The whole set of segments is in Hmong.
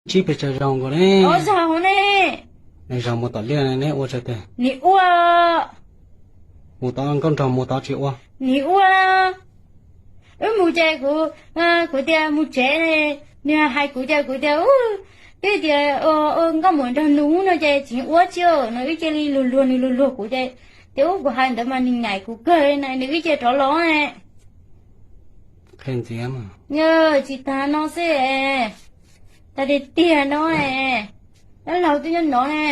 Ntsib pes tsawg zaug nkaus ne? Ob zaug ne. Nws zaug mus tom liaj ne, neb ua tsawg tes? Nws ua. Mus tod nkauj nraug mus tod tsis ua? Nws ua. Wb mus ces kuv, kuv tias mus tsev, nws hais kuv ces kuv tias, twb tias ua nkauj muam nraug nus no ces tsis ua tsi, nws wb cia li luag luag, nws luag luag kuv ces, tias ub kuv hais ntawd mas nws nyaim kuv kawg na, nws wb cia rov los. Qhia ntxiv. Tsis tas no xwb, tas tiag tiag no, dab laug twb nyob no ne,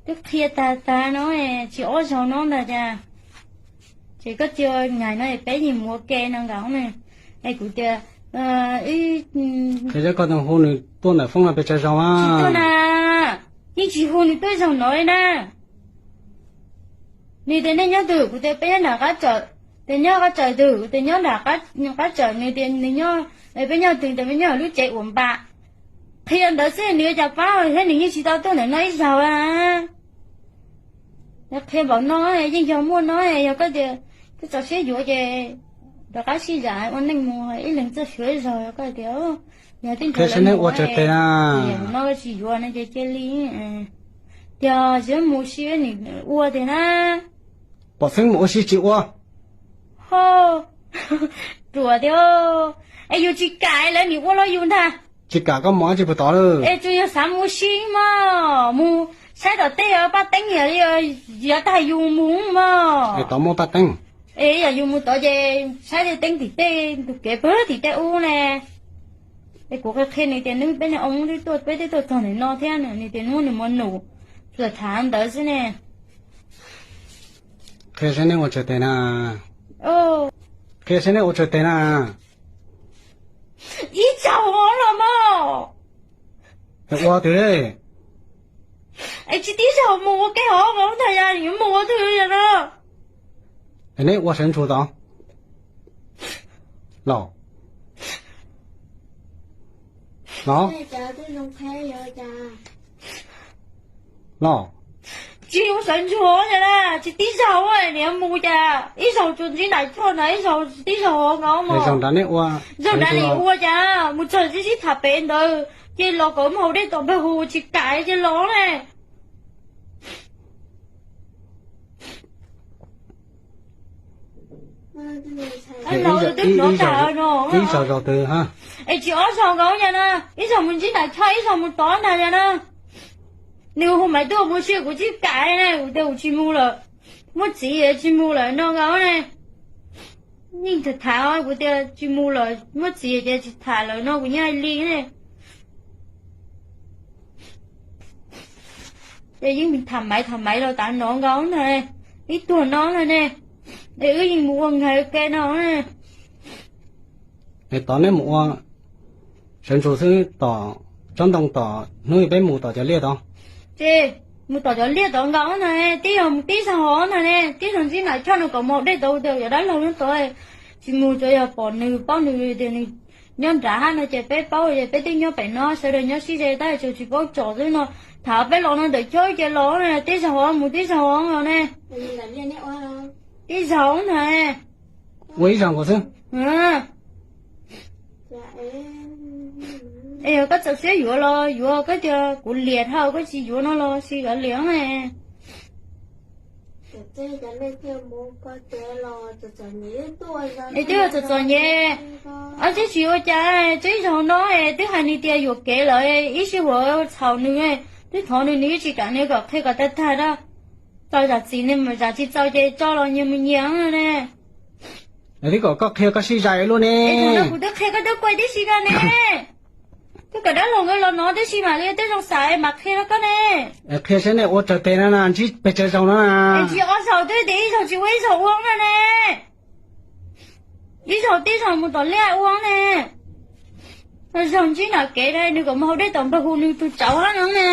twb qhia tas tas no, tsis ob zaug no ntag cas. Ces koj cia nyaim no peb yeej mus ua ke no nkaus ne. Es kuv tias, qhia koj tus hu nws tuaj ntawm foob no pes tsawg zaug na? Tsis tuaj na, yeej tsis hu nws tuaj zaug no li na. Nws tias nej nyob twg, kuv tias peb nyob nram qab tsawm. Tias nyob qab tsawm twg, kuv tias nyob nram qab tsawm, nws tias nws nyob, peb nyob twg, tias peb nyob lub tsev uas npam. Qhia ntawd xwb nws ua cas pab thiab, nws yeej tsis tau tuaj ntawm no ib zaug. Qhia npaum no yeej yog muaj no, yog koj tias koj txaus siab yuav ces rov qab sib zam ua neej mus ib leeg txoj sia ib zaug, yog koj tias yog tib nrho sib neb ua tsawg tes na, no tsis yuav no ces cia li. Tias sib mus sib nim ua tiag na. Pom xeeb mus ua si tsis ua. Ho, ruam tiag. Es yus tsis kam lawv nim ua los yus ntag. Tsis kam koj mus dab tsi puag tod lawm? Es tsuas yog xav mus ua si mog, mus saib tom tej paj teeb, yog tag yus mus mog. Es tod muaj paj teeb. Es yog yus mus tod ces saib tej teeb tim tej ntug kev pag tim tej ub ne. Es kuv qhia qhia nws tias nws peb ne, oo twb tuaj, peb twb tuaj txog ntawm no thiab, nws tias muab nws mos num tsuas tham ntawd xwb ne. Qhia saib neb ua tsawg tes na. Qhia saib neb ua tsawg tes na. Ib zaug los mog. Ua twg? Es tsis tib zaug mus ua ke hov nkaus ntag, yog yuav mus ua twg yog no. Es neb ua sawv ntsug tod los? Los? Los? Tsis ua sawv ntsug os, tsis tib zaug, nim mus cas ib zaug tsuas ntsib nram choj ntawd, ib zaug tib zaug nkaus. Zaug nrad neb ua, zaug nrad nim ua cas mus txog sib sib tham pem ntawd ces los kom mus haus dej tom npawg hu tsis kam ces los ne. Ib zaug zaug twg? Es tsis ob zaug nkaus yog na, ib zaug mus ntsib nram choj, ib zaug mus tod ntag yog na. Nws hu Maiv Tuaj mus si kuv tsis kam na, kuv tias kuv tsis mus lawm, muaj txiv tsis mus lawm no nkaus ne. Yeej tham tham kuv tias tsis mus lawm, muaj txiv ces tsis tham lawm no kuv yeej hais li ne. Ces yeej tham Maiv tham Maiv los tas no nkaus ntag, ib tuag no ntag ne. Es wb yeej mus ua nkawd ke no. Es tod neb mus ua sawv ntsug xwb, tom tsob ntoo tom hnub peb mus tom cov liaj tod. Ces mus tom cov liaj tod nkaus ntag, tib zaug mus tib zaug ntag ne, tib zaug ntsib nram choj no kom mus haus dej tod, tias yog dab laug nyob tod, tsis mus tsuas yog pom nws paub nws tias nws nyob nrad hab no ces peb paub ces peb twb nyob pem no, sawv daws nyob sib ze tab tsuas tsis paub tsom xwb no. Tham peb los no ntawm choj ces los, tib zaug mus tib zaug los ne. Tib zaug ntag. Ua ib zaug nkaus xwb. Es yog koj txaus siab yuav los yuav, koj tias kuv liam dhau koj tsis yuav no los sis kav liam ne. Es twb txom txom nyem, twb tsis ua cas, twb ib zaug no twb hais nws tias yuam kev lawm, ib sij huam txhaum nws, twb thov nws nws yeej tsis kam, nws kom qhia kom tag tag na. Txaus zam txim ne, zam tsis txaus ces tso los nyias mus nyias ne. Twb kom koj qhia koj sib zais luaj ne. Kuv twb qhia koj twb kuaj tib si ko ne. Twb kom dab laug nkawd los no tib si mam li tej zoo xaiv mam qhia rau koj ne. Qhia saib nej ua tsawg teg no na, ntsib pes tsawg zaug no na. Ntsib ob zaug twb tias ib zaug tsis ua ib zaug ua na ne. Ib zaug tib zaug mus tom liaj ua ne. Zaug ntsib nram kev ne, nws kom mus haus dej tom npawg hu nws tus tsauv hab no ne.